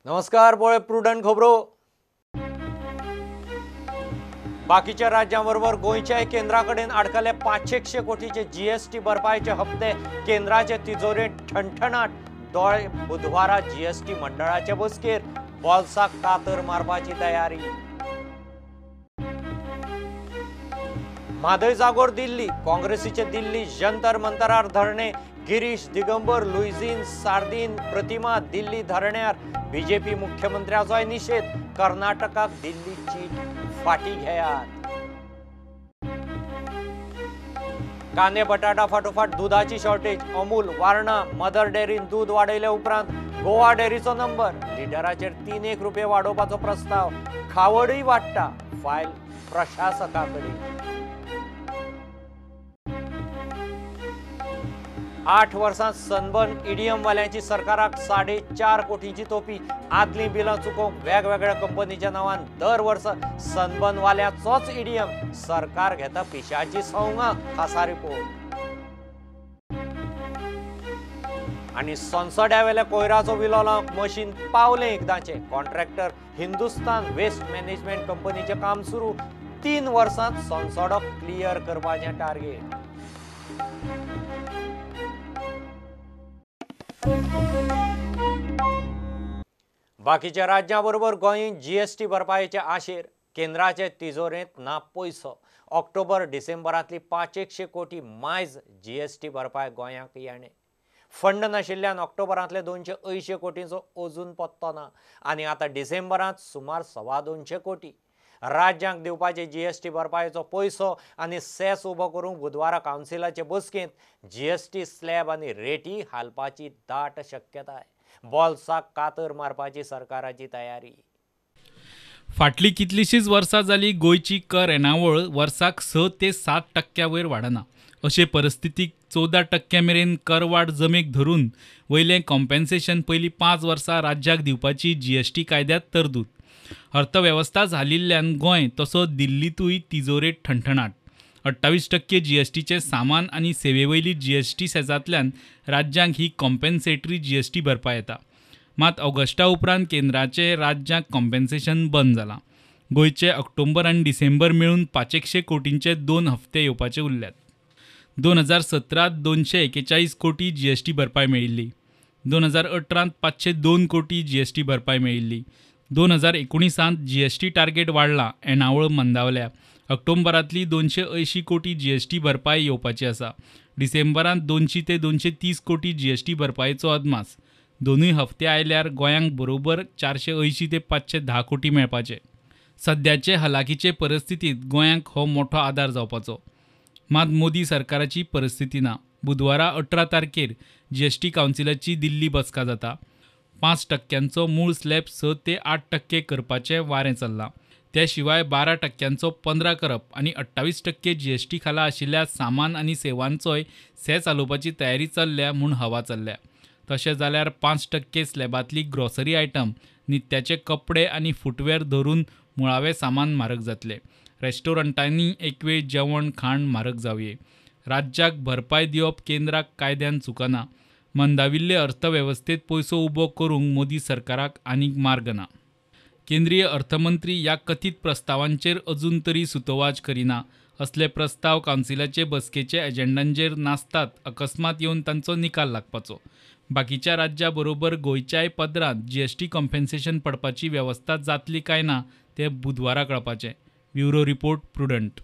नमस्कार, पळय प्रुडंट खबरो. बाकीच्या राज्यांबरोबर गोंयच्याय केंद्रा कडेन आडकले 500 कोटीचे जीएसटी भरपायचे हप्ते. केंद्राचे तिजोरेंत ठणठणाट. दोळे बुधवारा जीएसटी मंडळाचे बसकेर बोल्साक कातर मारपाची तयारी. म्हादय जागोर दिल्ली, काँग्रेसीचे दिल्ली जंतर मंतरार धरणे. गिरीश, दिगंबर, लुईझीन, सार्दीन, प्रतिमा दिल्ली धरण्यार. बीजेपी मुख्यमंत्र्याचोय निशेध. कर्नाटकाक दिल्ली चीट फाटी घेयात. कांदे बटाटा फाटोफाट दुदाची शॉर्टेज. अमूल, वारणा, मदर डेअरीन दूद वाडयले उपरांत गोवा डेअरीचो नंबर. लिटराचेर 3-1 रुपये वाडोवपाचो प्रस्ताव. खावडूय वाडटा. फायल प्रशासका कडेन. 8 वर्सां सनबर्न ईडीएम वाल्यांची सरकाराक 4.5 कोटींची तोपी. आदलीं बिलां चुकोवंक वेगवेगळ्या कंपनीच्या नांवान दर वर्सा सनबर्न वाल्याचोच ईडीएम. सरकार घेता पिशाची संवंगां. खासा रिपोर्ट. आनी सोनसड्या वेल्या कोयराचो विलो लावंक मशीन पावलें एकदांचें. कॉन्ट्रॅक्टर हिंदुस्तान वेस्ट मॅनेजमेंट कंपनीचें काम सुरू. 3 वर्सांत सोनसडो क्लियर करपाचें टार्गेट. बाकीच्या राज्यां बरोबर गोंय जीएसटी भरपायेचे आशेर. केंद्राचे तिजोरेंत ना पयसो. ऑक्टोबर डिसेंबरांतली 500 कोटी मायज जीएसटी भरपाय गोंयांक येणे. फंड नाशिल्ल्यान ऑक्टोबरांतले 280 कोटींचो अजून पत्तो ना आनी आतां डिसेंबरांत सुमार 225 कोटी. राज्यांक दिवपाचे जीएसटी भरपायेचो पयसो आनी सेस उबो करूंक बुधवारा कावन्सिलाचे बसकेंत जीएसटी स्लॅब आनी रेटी हालपाची दाट शक्यताय. बोल्साक कातर मारपाची सरकाराची तयारी. फाटली कितलीशीच वर्सां जाली गोंयची कर येणावळ वर्साक 6 ते 7% वयर वाडना. अशे परिस्थितीक 14% मेरेन करवाड जमेक धरून वयलें कॉम्पेन्सेशन पयलीं 5 वर्सां राज्याक दिवपाची जीएसटी कायद्यांत तरतूद. अर्थवेवस्था जालिल्ल्यान गोंय तसो दिल्लींतूय तिजोरेंत ठणठणाट. 28% जीएसटीचें सामान आनी सेवे वयली जीएसटी सेजांतल्यान राज्यांक ही कॉम्पेन्सेटरी जीएसटी भरपाय येता. मात ऑगस्टा उपरांत केंद्राचें राज्यांक कॉम्पेन्सेशन बंद जालां. गोंयचे ऑक्टोबर आनी डिसेंबर मेळून 500 कोटींचे 2 हप्ते येवपाचे उरल्यात. 2017 241 कोटी जीएसटी भरपाय मेळिल्ली. 2018 502 कोटी जीएसटी भरपाय मेळिल्ली. 2019 जीएसटी टार्गेट वाडला, येणावळ मंदावल्या. ऑक्टोबरांतली 280 कोटी जीएसटी भरपाय येवपाची आसा. डिसेंबरांत 200 ते 230 कोटी जीएसटी भरपायेचो अदमास. दोनूय हप्ते आयल्यार गोंयांक बरोबर 480 ते 510 कोटी मेळपाचे. सद्याचे हलाखीचे परिस्थितींत गोंयांक हो मोठो आदार जावपाचो. मात मोदी सरकाराची परिस्थिती ना. बुधवारा 18 तारखेर जीएसटी कावन्सिलाची दिल्ली बसका जाता. 5% मूळ स्लॅब 6 ते 8% करपाचें वारें चल्लां. त्या शिवाय 12% 15 करप आनी 28% जीएसटी खाला आशिल्ल्या सामान आनी सेवांचोय सेस चालोवपाची तयारी चल्ल्या म्हूण हवा चल्ल्या. तशें जाल्यार 5% स्लॅबांतली ग्रॉसरी आयटम, नित्याचे कपडे आनी फुटवेअर धरून मुळावें सामान म्हारग जातलें. रेस्टॉरंटांनी एकवेळ जेवण खाण म्हारग जावये. राज्याक भरपाय दिवप केंद्राक कायद्यान चुकना. मंदाविल्ले अर्थवेवस्थेत पयसो उबो करूंक मोदी सरकाराक आनीक मार्ग ना. केंद्रीय अर्थमंत्री ह्या कथीत प्रस्तावांचेर अजून तरी सुतोवाच करिना. असले प्रस्ताव कावन्सिलाचे बसकेचे एजेंडांचेर नासतात. अकस्मात येवन तांचो निकाल लागपाचो. बाकीच्या राज्यां बरोबर गोंयच्याय पदरांत जीएसटी कॉम्पेन्सेशन पडपाची वेवस्था जातली काय ना तें बुधवारा कळपाचें. Bureau report, Prudent.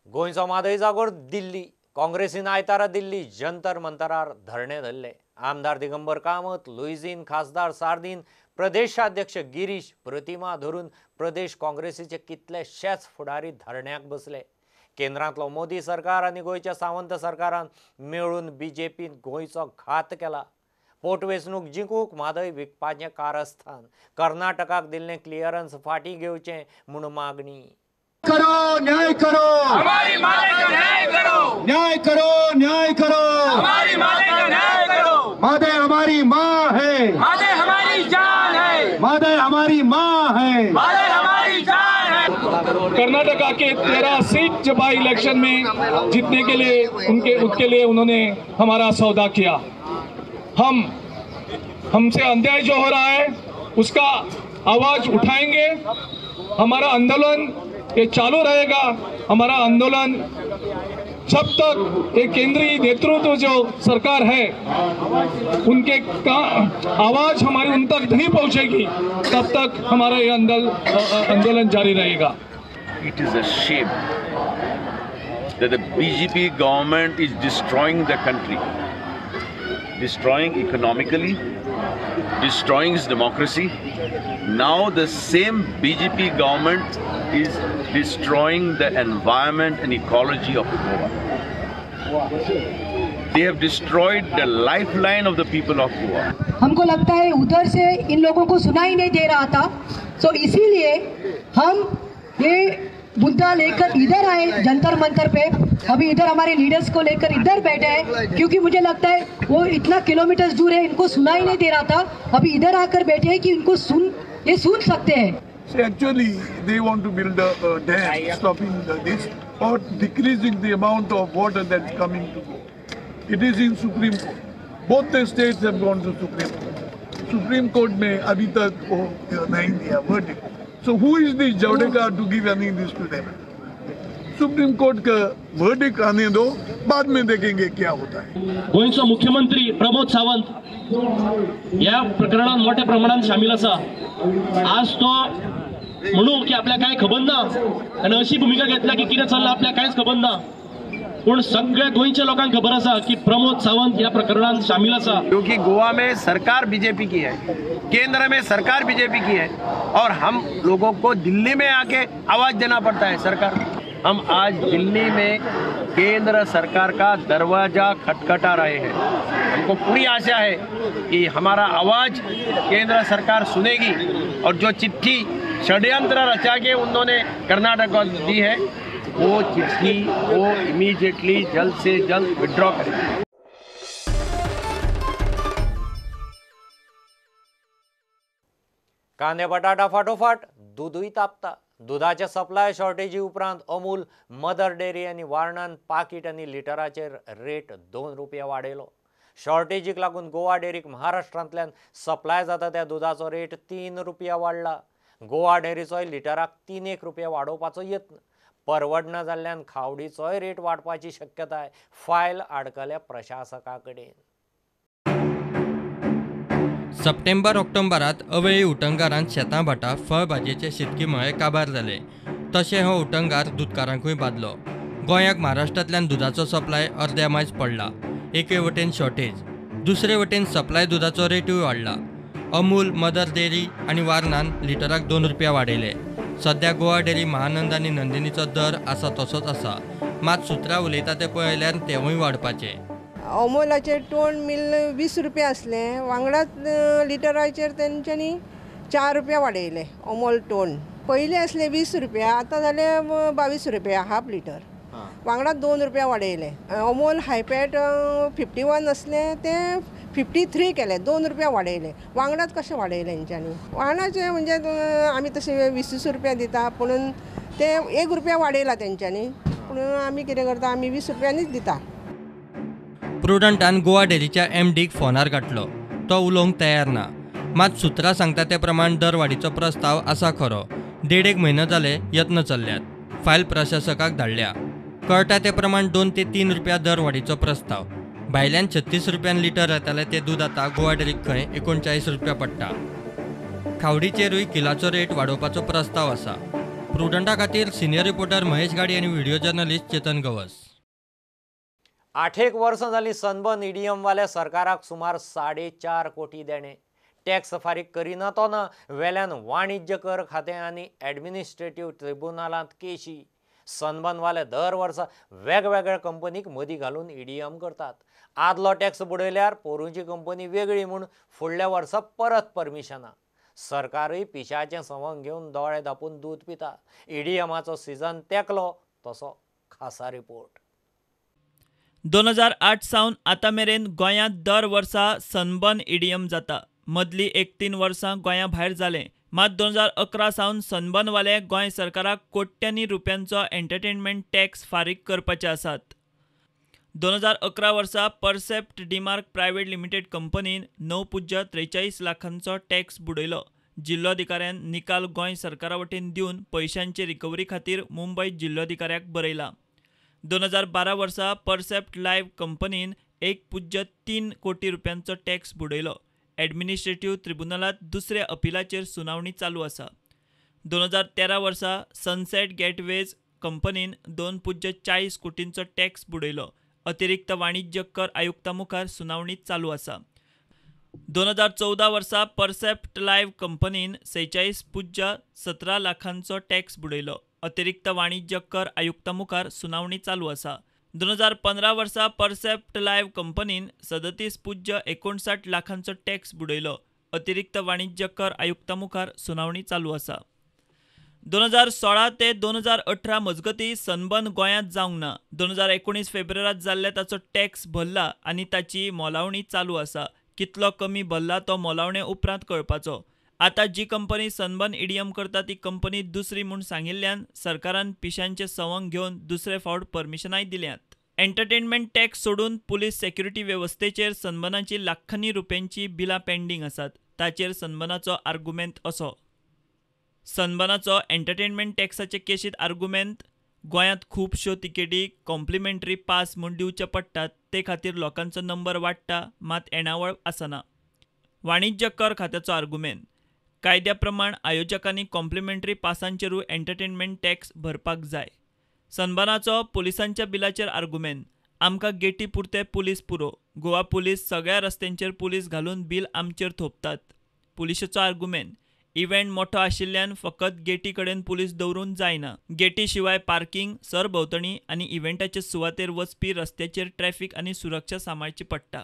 गोंयचो म्हादय जागोर दिल्ली. काँग्रेसीन आयतारा दिल्ली जंतर मंतरार धरणे धरले. आमदार दिगंबर कामत, लुईझीन, खासदार सार्दीन, प्रदेशाध्यक्ष गिरीश, प्रतिमा धरून प्रदेश काँग्रेसीचे कितलेशेच फुडारी धरण्याक बसले. केंद्रांतलो मोदी सरकार आनी गोंयच्या सावंत सरकारान मेळून बीजेपीन गोंयचो घात केला. पोटवेंचणूक जिखूंक म्हादय विकपाचें कारस्थान. कर्नाटकाक दिल्लें क्लियरन्स फाटीं घेवचें म्हूण मागणी. करो न्याय करो, हमारी माँ का न्याय करो, न्याय करो, न्याय करो, हमारी माँ का न्याय करो। मादे हमारी माँ है, मादे हमारी जान है, मादे हमारी माँ है, मादे हमारी जान है। कर्नाटका के 13 सीट बाई इलेक्शन में जीतने के लिए उनके उसके लिए उन्होंने हमारा सौदा किया। हम हमसे अन्याय जो हो रहा है उसका आवाज उठाएंगे। हमारा आंदोलन ये चालू रहेगा। हमारा आंदोलन जब तक ये केंद्रीय नेतृत्व जो सरकार है उनके का आवाज़ हमारी उन तक नहीं पहुंचेगी, तब तक हमारा ये आंदोलन जारी रहेगा। It is a shame that the BJP government is destroying the country, destroying economically, destroying its democracy. Now the same BJP government is destroying the environment and ecology of Goa. They have destroyed the lifeline of the people of Goa. हमको लगता है उधर से in लोगों को सुनाई नहीं दे रहा था, तो इसीलिए हम ये मुद्दा लेकर इधर आए जंतर मंतर पे। अभी इधर हमारे लीडर्स को लेकर इधर बैठे हैं, क्योंकि मुझे लगता है वो इतना किलोमीटर दूर है, इनको सुनाई नहीं दे रहा था। अभी इधर आकर बैठे हैं कि इनको ये सुन सकते हैं। So actually they want to build a dam stopping this or decreasing the amount of water that's coming to Goa. It is in Supreme Court. Both the states have gone to Supreme Court. Supreme Court में अभी तक वो नहीं दिया verdict. So who is this Javadekar to give any this to them? Supreme Court का verdict आने दो, बाद में देखेंगे क्या होता है। गोंयचो मुख्यमंत्री प्रमोद सावंत या प्रकरणात मोठ्या प्रमाणात शामील आसा। आज तो म्हणू की आपल्याक कांय खबर ना आनी अशी भूमिका घेतल्या की कितें चल्लां आपल्याक कांयच खबर ना, पूण सगळ्या गोंयच्या लोकांक खबर आसा की प्रमोद सावंत ह्या प्रकरणात शामील आसा। क्योंकि गोवा में सरकार बीजेपी की है, केंद्र में सरकार बीजेपी की है और हम लोगों को दिल्ली में आके आवाज देना पड़ता है सरकार। हम आज दिल्ली में केंद्र सरकार का दरवाजा खटखटा रहे हैं। हमको पूरी आशा है कि हमारा आवाज़ केंद्र सरकार सुनेगी और जो चिट्ठी षड्यंत्र रचा के उन्होंने कर्नाटक को दी है, वो चिट्ठी वो इमीडिएटली जल्द से जल्द विड्रॉ करेगी। कांदे बटाटा फाटोफाट दूदूय तापता। दुधाचे सप्लाय शॉर्टेजी उपरांत अमूल, मदर डेअरी आनी वार्णान पाकीट आनी लिटराचेर रेट 2 रुपया वाडयलो। शॉर्टेजीक लागून गोवा डेअरीक महाराष्ट्रांतल्यान सप्लाय जाता त्या दुधाचो रेट 3 रुपया वाडला। गोवा डेअरीचोय लिटराक 3-1 रुपया वाडोवपाचो यत्न। परवडना जाल्ल्यान खावडीचोय रेट वाडपाची शक्यताय। फायल आडकल्या प्रशासका कडेन। सप्टेंबर ऑक्टोबरात अवेळी उटंगारान शेतां भाटां फळभाजयेचे शेतकी मळे काबार जाले, तशें हो उटंगार दुदकारांकूय बादलो। गोंयाक महाराष्ट्रांतल्यान दुदाचो सप्लाय अर्द्या मायज पडला। एके वटेन शॉर्टेज, दुसरे वटेन सप्लाय दुदाचो रेटूय वाडला। अमूल, मदर डेअरी आनी वार्नान लिटराक 2 रुपया वाडयले। सद्या गोवा डेअरी, महानंद आनी नंदिनीचो दर आसा तसोच आसा, मात सुत्रां उलयता तें पळयल्यार तेवूय वाडपाचे। अमोलाचेर टोन मिल 20 रुपया आसलें, वांगडाच लिटराचेर तेंच्यांनी 4 रुपया वाडयले। अमोल टोन पयलीं आसले 20 रुपया, आतां जाले 22 रुपया हाफ लिटर, वांगडाच 2 रुपया वाडयले। अमोल हायपॅट 51 आसलें तें 53 केलें, 2 रुपया वाडयले। वांगडाच कशें वाडयलें हेंच्यांनी? वांगडाचे म्हणजे आमी तशें 20 रुपया दिता, पूण ते 1 रुपया वाडयला तेंच्यांनी, पूण आमी कितें करता, आमी 20 रुपयांनीच दिता। प्रुडंटान गोवा डेअरीच्या एमडीक फोनार गाठलो, तो उलोवंक तयार ना। मात सुत्रां सांगता ते प्रमाण दरवाडीचो प्रस्ताव आसा खरो, 1.5 म्हयनो जाले यत्न चल्ल्यात, फायल प्रशासकाक धाडल्या। कळटा ते प्रमाण 2 ते 3 रुपया दरवाडीचो प्रस्ताव। भायल्यान 36 रुपयान लिटर येतालें तें दूद आतां गोवा डेअरीक खंय 39 रुपया पडटा। खावडीचेरूय किलाचो रेट वाडोवपाचो प्रस्ताव आसा। प्रुडंटा खातीर सिनियर रिपोर्टर महेश गाडी आनी व्हिडिओ जर्नलिस्ट चेतन गवस। 8 वर्सां जालीं सनबर्न ईडीएमवाल्या सरकाराक सुमार 4.5 कोटी देणे। टॅक्स फारीक करिना तो ना, वेल्यान वाणिज्य कर खातें आनी एडमिनिस्ट्रेटीव ट्रिब्युनलांत केशी। सनबर्नवाले दर वर्सा वेगवेगळ्या कंपनीक मदीं घालून ईडीएम करतात। आदलो टॅक्स बुडयल्यार पोरूंची कंपनी वेगळी म्हूण फुडल्या वर्सा परत परमिशनां। सरकारूय पिशाचें सवंग घेवन दोळे धांपून दूद पिता। ईडीएमाचो सिजन तेंकलो तसो खासा रिपोर्ट। 2008 सावन आतां मेरेन गोंयांत दर वर्सा सनबर्न ईडीएम जाता। मदली 1-3 वर्सां गोंया भायर जालें, मात 2011 सावन सनबर्नवाले गोंय सरकाराक कोट्यांनी रुपयांचो एंटरटेनमेंट टॅक्स फारीक करपाचे आसात। 2011 वर्सा परसेप्ट डीमार्क प्रायव्हेट लिमिटेड कंपनीन 9.43 लाखांचो टॅक्स बुडयलो। जिल्लोधिकाऱ्यान निकाल गोंय सरकारा वटेन दिवन पयशांचे रिकव्हरी खातीर मुंबय जिल्लोधिकाऱ्याक बरयलां. 2012 वर्सा परसेप्ट लायव्ह कंपनीन 1.3 कोटी रुपयांचो टॅक्स बुडयलो. ॲडमिनिस्ट्रेटिव्ह ट्रिब्युनलांत दुसऱ्या अपिलाचेर सुनावणी चालू आसा. 2013 वर्सा सनसेट गेटवेज कंपनीन 2.40 कोटींचो टॅक्स बुडयलो. अतिरिक्त वाणिज्य कर आयुक्ता मुखार सुनावणी चालू आसा. 2014 वर्सा परसेप्ट लायव्ह कंपनीन 46.17 लाखांचो टॅक्स बुडयलो. अतिरिक्त वाणिज्य कर आयुक्ता मुखार सुनावणी चालू आसा. 2015 वर्सा परसेप्ट लायव्ह कंपनीन 37.59 लाखांचो टॅक्स बुडयलो. अतिरिक्त वाणिज्य कर आयुक्ता मुखार सुनावणी चालू आसा. 2016 ते 2018 मजगती सनबर्न गोंयांत जावंक ना. 2019 फेब्रुवारांत जाल्ल्या ताचो टॅक्स भरला आनी ताची मोलावणी चालू आसा. कितलो कमी भरला तो मोलावणे उपरांत कळपाचो. आतां जी कंपनी सनबर्न ईडीएम करता ती कंपनी दुसरी म्हूण सांगिल्ल्यान सरकारान पिशांचें सवंग घेवन दुसरे फावट परमिशनाय दिल्यांत. एंटरटेनमेंट टॅक्स सोडून पुलीस सेक्युरिटी वेवस्थेचेर सनबर्नाची लाखांनी रुपयांची बिलां पेंडींग आसात. ताचेर सनबर्नाचो आर्गुमेंत असो. सनबर्नाचो एंटरटेनमेंट टॅक्साचे केशींत आर्गुमेंत गोंयांत खुबश्यो तिकेटी कॉम्प्लिमेंटरी पास म्हूण दिवचे पडटात, ते खातीर लोकांचो नंबर वाडटा मात येणावळ आसना. वाणिज्य कर खात्याचो आर्गुमेंत कायद्या प्रमाण आयोजकांनी कॉम्प्लिमेंटरी पासांचेरूय एंटरटेनमेंट टॅक्स भरपाक जाय. सनबर्नाचो पुलिसांच्या बिलाचेर आर्गुमेंत आमकां गेटी पुरते पुलीस पुरो, गोवा पुलीस सगळ्या रस्त्यांचेर पुलीस घालून बिल आमचेर थोपतात. पुलिशेचो आर्गुमेंत इव्हेंट मोठो आशिल्ल्यान फकत गेटी कडेन पुलीस दवरून जायना, गेटी शिवाय पार्किंग, सरभोंवतणी आनी इव्हेंटाचे सुवातेर वचपी रस्त्याचेर ट्रॅफिक आनी सुरक्षा सांबाळची पडटा.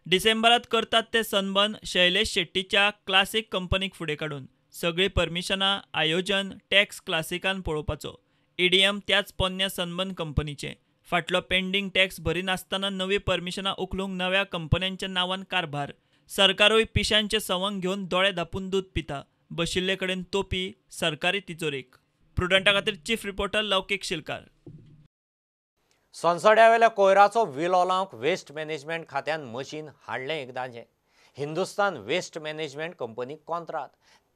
डिसेंबरात करतात ते सनबर्न शैलेश शेट्टीच्या क्लासीक कंपनीक फुडें काडून सगळीं परमिशनां, आयोजन, टॅक्स क्लासिकान पळोवपाचो. ईडीएम त्याच पोन्न्या सनबर्न कंपनीचें. फाटलो पेंडींग टॅक्स भरिनासतना नवीं परमिशनां उखलूंक नव्या कंपन्यांच्या नांवान कारभार. सरकारूय पिशांचें सवंग घेवन दोळे धांपून दूद पिता. बशिल्ले कडेन तोपी सरकारी तिजोरेक. प्रुडंटा खातीर चीफ रिपोर्टर लौकीक शिलकार. सोनसड्यावेल्या कोयराचो विलो लावंक वेस्ट मॅनेजमेंट खात्यान मशीन हाडलें एकदांचें. हिंदुस्तान वेस्ट मॅनेजमेंट कंपनीक कॉन्त्रात.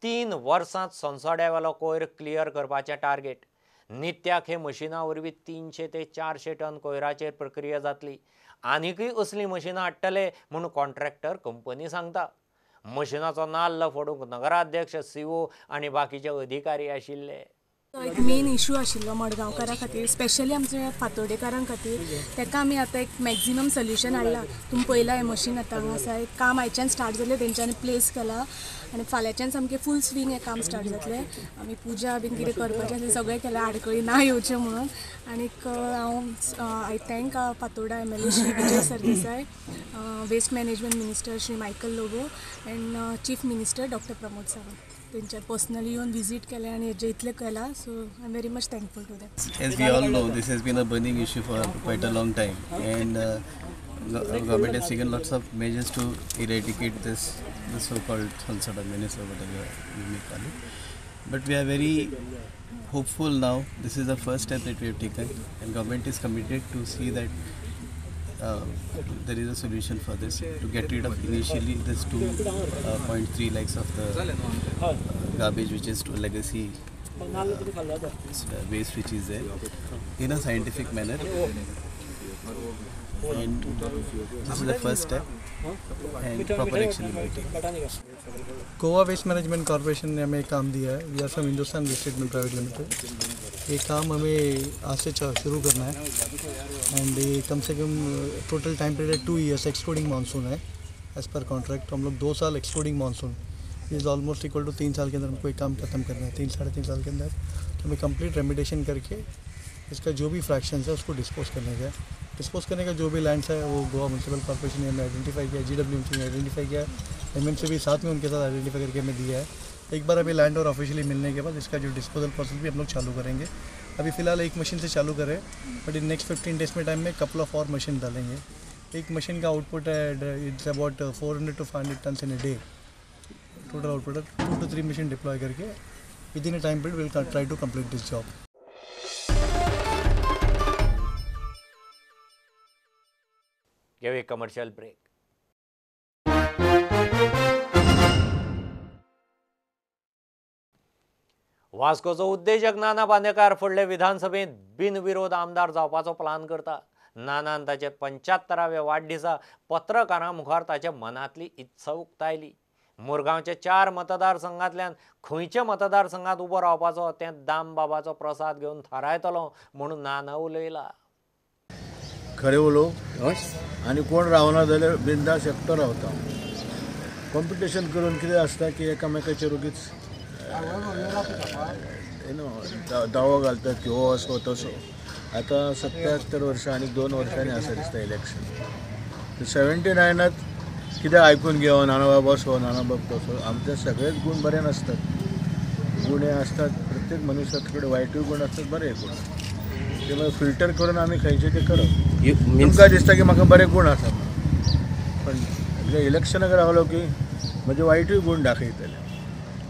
3 वर्सांत सोनसड्यावेलो कोयर क्लियर करपाचें टार्गेट. नित्याक हे मशिना वरवीं 300 ते 400 टन कोयराचेर प्रक्रिया जातली. आनीकय असलीं मशिनां हाडटले म्हूण कॉन्ट्रॅक्टर कंपनी सांगता. मशिनाचो नाल्ल फोडूंक नगराध्यक्ष, सीओ आनी बाकीचे अधिकारी आशिल्ले. एक मेन इशू आशिल्लो मडगांवकारां खातीर, स्पेशली आमच्या फातोडेकारां खातीर, ताका आमी आतां एक मॅक्झिमम सोल्युशन हाडलां. तुमी पळयलां हें मशीन आतां हांगा आसा. एक काम आयच्यान स्टार्ट जालें, तेंच्यांनी प्लेस केलां आनी फाल्यांच्यान सामकें फूल स्विंग हें काम स्टार्ट जातलें. आमी पुजा बीन कितें करपाचें तें सगळें केलां, आडखळी ना येवचें म्हणून. आनीक हांव I thank Fatorda MLA Shri Vijay Sardesai, waste management minister Shri Michael Lobo and chief minister doctor Pramod Sawant. तेंच्या पर्सनली येवन विजीट केलें आनी हेजें इतलें केलां. So I am very much thankful to them. As we all know, this has been a burning issue for quite a long time, and government has taken lots of measures to eradicate this, the so-called Sonsoda menace or whatever you may call it. But we are very hopeful now. This is the first step that we have taken, and government is committed to see that there is a solution for this, to get rid of initially this 2.3 lakhs of the garbage which is to legacy waste which is there, in a scientific manner. And this is the first step, and proper action will be taken. Goa waste management corporation ने हमें काम दिया है. We are from Hindustan waste treatment private limited. ये काम हमें आज से शुरू करना है एंड ये कम से कम total time period 2 years excluding monsoon है एज़ पर कॉन्ट्रैक्ट. तो हम लोग 2 साल excluding monsoon is almost equal to 3 साल के अंदर हमको एक काम खत्म करना है. 3-3.5 साल के अंदर तो हमें कंप्लीट रेमिडेशन करके इसका जो भी फ्रैक्शन है उसको डिस्पोज करने का है. डिस्पोज करने का जो भी लैंड्स है वो गोवा म्यूनसिपल कॉर्पोरेशन ने हमें आइडेंटिफाई किया, GWMC ने आइडेंटिफाई किया, MMC भी साथ में उनके साथ आइडेंटिफाई करके हमें दिया है. एक बार अभी लैंड और ऑफिशियली मिलने के बाद इसका जो डिस्पोजल प्रोसेस भी हम लोग चालू करेंगे. अभी फ़िलहाल एक मशीन से चालू करें, बट इन नेक्स्ट 15 डेज़ में टाइम में कपल ऑफ और मशीन डालेंगे. एक मशीन का output Hai it's about 400 to 500 tons in a day. Total output 2 to 3 machine deploy करके within a time period will try to complete this job. घेवया commercial break. वास्कोचो उद्देजक नाना बांदेकार फुडले विधानसभेंत बिनविरोध आमदार जावपाचो प्लान करता। नानान ताचे 75व्या वाडदिसा पत्रकारां मुखार ताच्या मनांतली इत्सा उक्तायली। मुरगांवच्या 4 मतदारसंघांतल्यान खंयच्या मतदारसंघांत उबो रावपाचो तें दामबाबाचो प्रसाद घेवन थारायतलो म्हणून नाना उलयला। खरें उलोवं आनी कोण रावना जाल्यार बिंदास एकटो रावता। कॉम्पिटिशन करून कितें आसता की एकामेकाचेर ओगीच दावो घालतात की हो असो तसो। आतां 77 वर्सां आनी 2 वर्सांनी आसा दिसता इलेक्शन। 79 कितें आयकून घेवन नानाबाब असो नानाबाब तसो, आमचे सगळेच गूण बरे नासतात। गूण हे आसतात प्रत्येक मनुष्या कडेन, वायटूय गूण आसतात बरे गूण, ते मागीर फिल्टर करून आमी खंयचे ते करप। तुमकां दिसता की म्हाका बरे गूण आसा, पण एकदां इलेक्शनाक रावलो की म्हजे वायटूय गूण दाखयतले।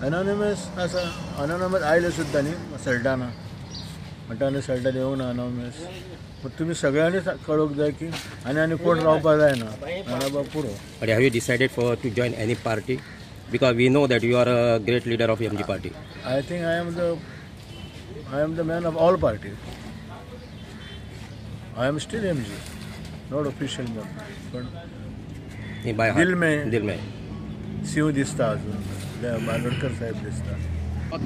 अनॉनिमस आसा, अनॉनिमस आयले सुद्दां न्ही सल्टाना म्हणटा आनी सल्टान येवंक ना अनॉनिमस। तुमी सगळ्यांनी कळोवंक जाय की आनी आनी कोण रावपाक जायना, नानाबाब पुरो। But have you decided for to join any party? Because we know that you are a great leader of MG party. I think I am the man of all parties. I am still MG, not official member. पण दिल में दिल में सिंह दिसता अजून, बांदोडकर साहेब दिसता।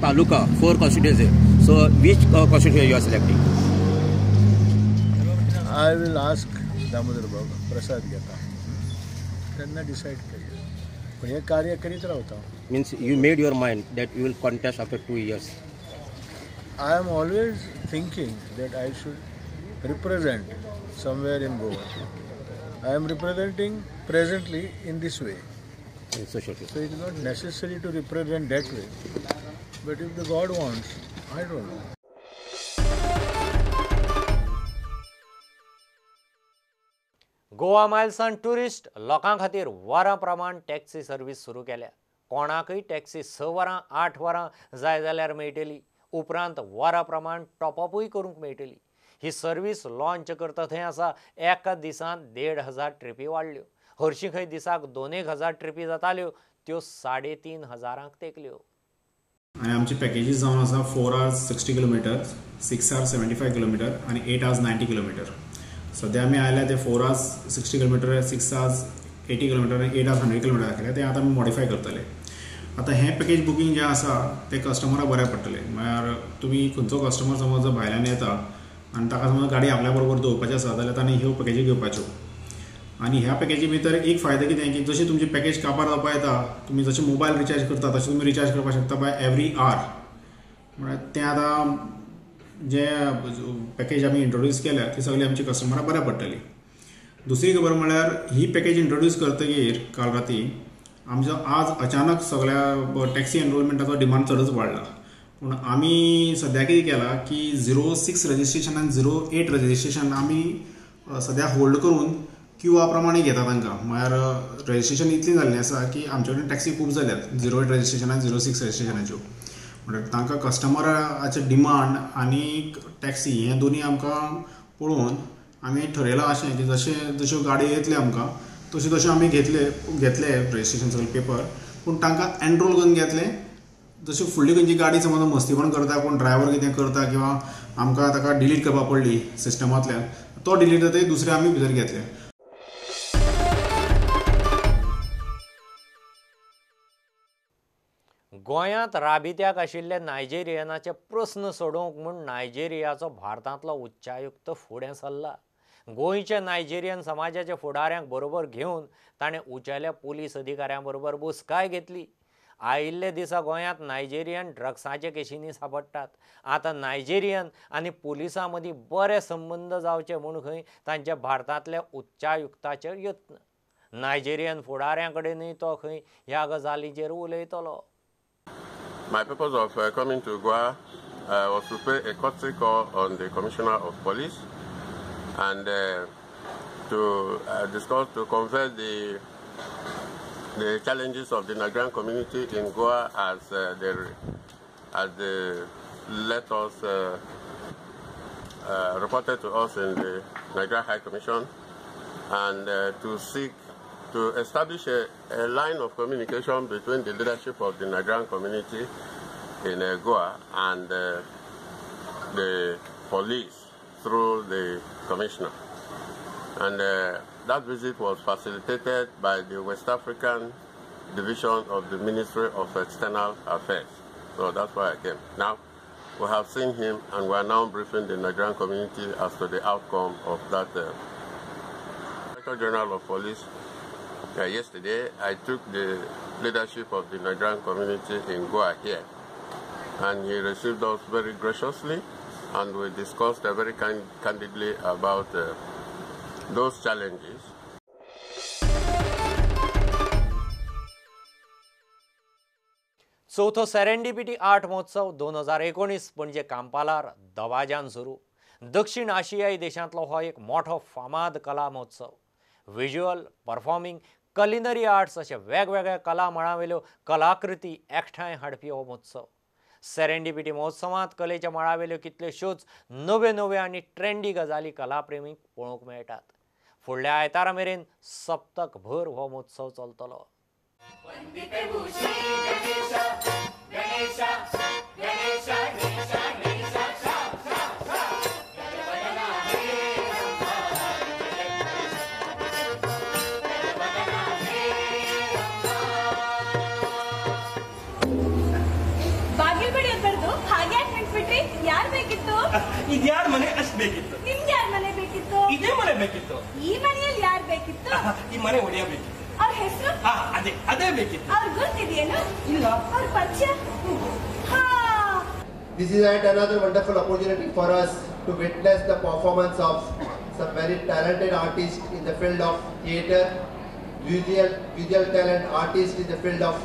Taluka 4 constituency, so which constituency you are selecting? I will ask Damodar बाबा प्रसाद घेता तेन्ना decide करूया, पण हे कार्य करीत रावता। Means you made your mind that you will contest after 2 years? I am always thinking that I should represent somewhere in Goa. I am representing presently in this way. In social. So it is not necessary to represent that way. But if the God wants, I don't know. Goa miles and tourist लोकां खातीर वरां प्रमाण taxi service सुरू केल्या। कोणाकय taxi 6 वरां 8 वरां जाय जाल्यार मेळटली, उपरांत वरां प्रमाण टॉपअपूय करूंक मेळटली। ही सर्वीस लॉन्च करता थंय आसा एका दिसान 1500 ट्रिपी वाडल्यो। हरशीं खंय दिसाक 2-1 हजार ट्रिपी जाताल्यो त्यो 3500 तेंकल्यो। आनी आमची पॅकेजीस जावन आसा 4 hours 60 kilometres, 6 hours 75 kilometre आनी 8 आवर्स 90 किलोमिटर। सद्या आमी आयल्या ते 4 आवर्स 60 किलोमिटर, 6 आवर्स 80 किलोमिटर आनी 8 आवर्स 100 किलोमिटर दाखयल्या, ते आतां आमी मॉडिफाय करतले। आतां हें पॅकेज बुकींग जें आसा तें कस्टमराक बऱ्याक पडटलें। म्हळ्यार तुमी खंयचो कस्टमर समज जर भायल्यान येता आनी ताका समज गाडी आपल्या बरोबर दवरपाची आसा जाल्यार ताणें ह्यो पॅकेजी घेवपाच्यो। आनी ह्या पॅकेजी भितर एक फायदो कितें की जशें तुमची पॅकेज काबार जावपाक येता, तुमी जशें मोबायल रिचार्ज करता तशें तुमी रिचार्ज करपाक शकता बाय एवरी our. म्हळ्यार तें आतां जे पॅकेज आमी इंट्रोड्यूस केल्या ती सगळी आमची कस्टमराक बऱ्याक पडटली। दुसरी खबर म्हळ्यार ही पॅकेज इंट्रोड्यूस करतकीर काल राती आमचो आज अचानक सगळ्या टॅक्सी एनरोलमेंटाचो डिमांड चडच वाडला। पूण आमी सद्या कितें केलां की 06 रजिस्ट्रेशन आनी 08 रजिस्ट्रेशन आमी सद्या होल्ड करून क्यू आर प्रमाणे घेता तांकां। म्हळ्यार रजिस्ट्रेशन इतलें जाल्लें आसा की आमचे कडेन टॅक्सी खूब जाल्यात 08 रजिस्ट्रेशन आनी 06 रजिस्ट्रेशनाच्यो। म्हणल्यार तांकां कस्टमराचे डिमांड आनी टॅक्सी हें दोनूय आमकां पळोवन आमी ठरयलां अशें की जशें जश्यो गाडयो येतल्यो आमकां तश्यो तश्यो आमी घेतले रजिस्ट्रेशन सगळे पेपर, पूण तांकां एनरोल करून घेतले। जशी फुडली खंयची गाडी समज मस्तीपण करता, कोण ड्रायव्हर कितें करता किंवा आमकां ताका डिलीट करपाक पडली सिस्टमांतल्यान, तो डिलीट जाता दुसरे आमी भितर घेतले। गोंयांत राबित्याक आशिल्ले नायजेरियनाचे प्रस्न सोडोवंक म्हूण नायजेरियाचो भारतांतलो उच्चायुक्त फुडें सरला। गोंयच्या नायजेरियन समाजाच्या फुडाऱ्यांक बरोबर घेवन ताणें उंचेल्या पुलीस अधिकाऱ्यां बरोबर बसकाय घेतली। आयिल्ले दिसा गोंयांत नायजेरियन ड्रग्साचे केशींनी सांपडटात। आतां नायजेरियन आनी पुलिसां मदीं बरे संबंद जावचे म्हूण खंय तांच्या भारतांतल्या उच्चायुक्ताचेर यत्न। नायजेरियन फुडाऱ्यां कडेनूय तो खंय ह्या गजालींचेर उलयतलो। My purpose of coming to Goa was to pay a courtesy call on the Commissioner of Police and to discuss, to convey the challenges of the Nigerian community in Goa as they let us reported to us in the Nigerian High Commission, and to seek to establish a line of communication between the leadership of the Nigerian community in Goa and the police through the commissioner. And that visit was facilitated by the West African Division of the Ministry of External Affairs. So that's why I came. Now, we have seen him and we are now briefing the Nigerian community as to the outcome of that. Director General of Police, yesterday, I took the leadership of the Nigerian community in Goa here, and he received us very graciously, and we discussed very candidly about those challenges. चवथो serendipity art महोत्सव 2019 पणजे कांपालार दबाज्यान सुरू. दक्षिण आशियाई देशांतलो हो एक मोठो फामाद कला महोत्सव. व्हिज्युअल, परफॉर्मिंग, कलिनरी आर्ट्स अशे वेगवेगळ्या कला मळावेल्यो कलाकृती एकठांय हाडपी हो महोत्सव. सेरेंडिपिटी महोत्सवांत कलेच्या मळावेल्यो कितल्योश्योच नव्यो नव्यो आनी ट्रेंडी गजाली कलाप्रेमींक पळोवंक मेळटात. फुडल्या आयतारा मेरेन सप्तक भर हो महोत्सव चलतलो. ಇದ್ಯಾರ ಮನೆ ಅಷ್ಟ್ ಬೇಕಿತ್ತು, ನಿಮ್ಗೆ ಯಾರ ಮನೆ ಬೇಕಿತ್ತು? ಇದೇ ಮನೆ ಬೇಕಿತ್ತು. ಈ ಮನೆಯಲ್ಲಿ ಯಾರು ಬೇಕಿತ್ತು? ಈ ಮನೆ ಒಡೆಯ ಬೇಕಿತ್ತು. ಅವ್ರ ಹೆಸರು? ಅದೇ ಅದೇ ಬೇಕಿತ್ತು. ಅವ್ರ ಗೊತ್ತಿದೆಯೇನು? ಇಲ್ಲ. ಅವ್ರ ಪರಿಚಯ? ಹಾ. This is yet another wonderful opportunity for us to witness the performance of some very talented artists in the field of theater, visual talent artists in the field of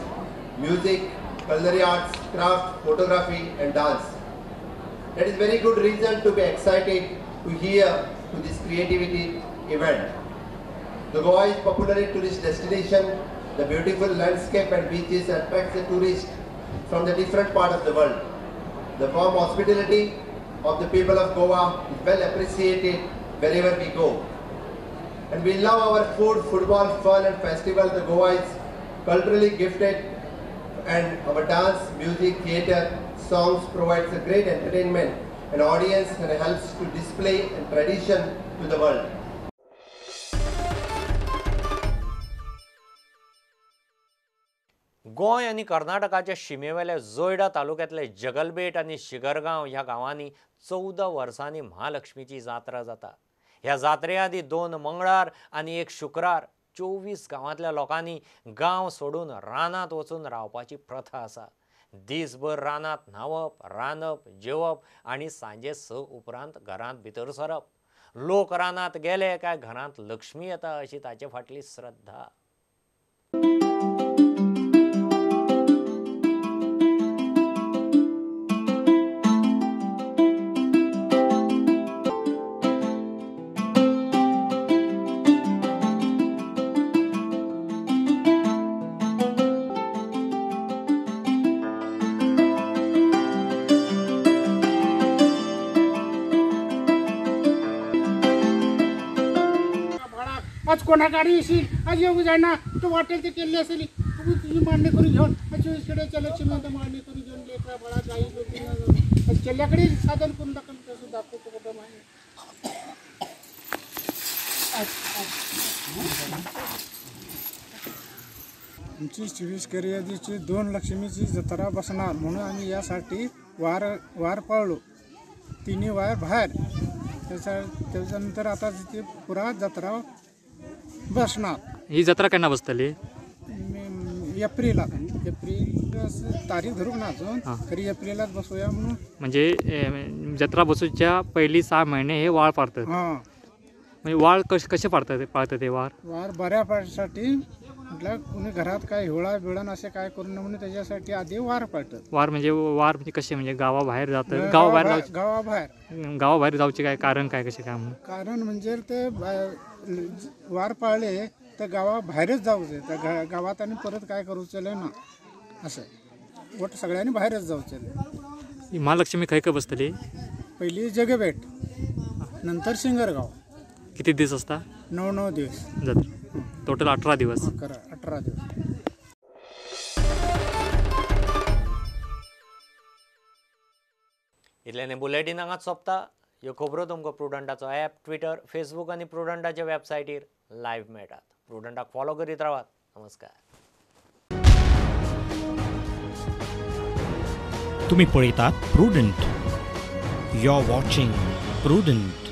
music, culinary arts, craft, photography and dance. That is very good reason to be excited to hear to this creativity event. The Goa is popular tourist destination. The beautiful landscape and beaches attracts the tourists from the different part of the world. The warm hospitality of the people of Goa is well appreciated wherever we go. And we love our food, football, fun and festival. The Goa is culturally gifted and our dance, music, theater, songs provides a great entertainment and audience and helps to display and tradition to the world. Goa आनी कर्नाटकाच्या शिमेवेल्या जोयडा तालुक्यांतले जगलबेट आनी शिगरगांव ह्या गांवांनी 14 वर्सांनी महालक्ष्मीची जात्रा जाता. ह्या जात्रे आदी 2 मंगळार आनी 1 शुक्रार 24 गांवांतल्या लोकांनी गांव सोडून रानांत वचून रावपाची प्रथा आसा. दीसभर रानांत न्हांवप, रांदप, जेवप आनी सांजे 6 उपरांत घरांत भितर सरप. लोक रानांत गेले काय घरांत लक्ष्मी येता अशी ताचे फाटली श्रद्धा. आज कोणा गाडी येशील, आज येऊ जायना, तू वाटेल ते केले असेल, तुझी मांडणी करून घेऊन 24 कडे लक्ष्मी मांडणी करून घेऊन लेकरा बाळा गाई चेल्याकडे साधन करून दाखल तसं दाखवतो कुठं माहिती. आमची 24 कर्यादीची 2 लक्ष्मीची जत्रा बसणार म्हणून आम्ही यासाठी वार वार पाळलो, तिन्ही वार बाहेर. त्याच्यानंतर आता तिथे पुरा जत्रा बसणार. ही जत्रा केन्ना बसतली? एप्रिलात. एप्रिल तारीख धरूंक ना अजून, तरी एप्रिलात बसोया म्हणून. म्हणजे जत्रा बसूच्या पयली 6 महिने हे वाळ पाळतात. म्हणजे वाळ कसे पाळतात पाळतात ते वार? वार बऱ्यासाठी म्हटलं कुणी घरात काय हिवळा बिळण असे काय करू नये म्हणून त्याच्यासाठी आधी वार पाळतात. वार म्हणजे कसे? म्हणजे गावाबाहेर जातात? गावाबाहेर गावाबाहेर जावचे काय कारण काय कसे काय? कारण म्हणजे ते वार पाळले तर गावाबाहेरच जाऊचे, तर गावात आणि परत काय करूचेले ना असं वट सगळ्यांनी बाहेरच जाऊचे. महालक्ष्मी खंय खंय बसतली? पहिली जगबेट, नंतर सिंगरगाव. किती दिवस असता? 9-9 दिवस जत्रा. टोटल 18 दिवस. 18 दिवस. इतल्यान बुलेटीन हांगाच सोंपता. ह्यो खबरो तुमकां प्रुडंटाचो ॲप, ट्विटर, फेसबूक आनी प्रुडंटाच्या वेबसायटीर लायव्ह मेळटात. प्रुडंटाक फॉलो करीत रावात. नमस्कार. तुम्ही पळयतात Prudent. You are watching Prudent.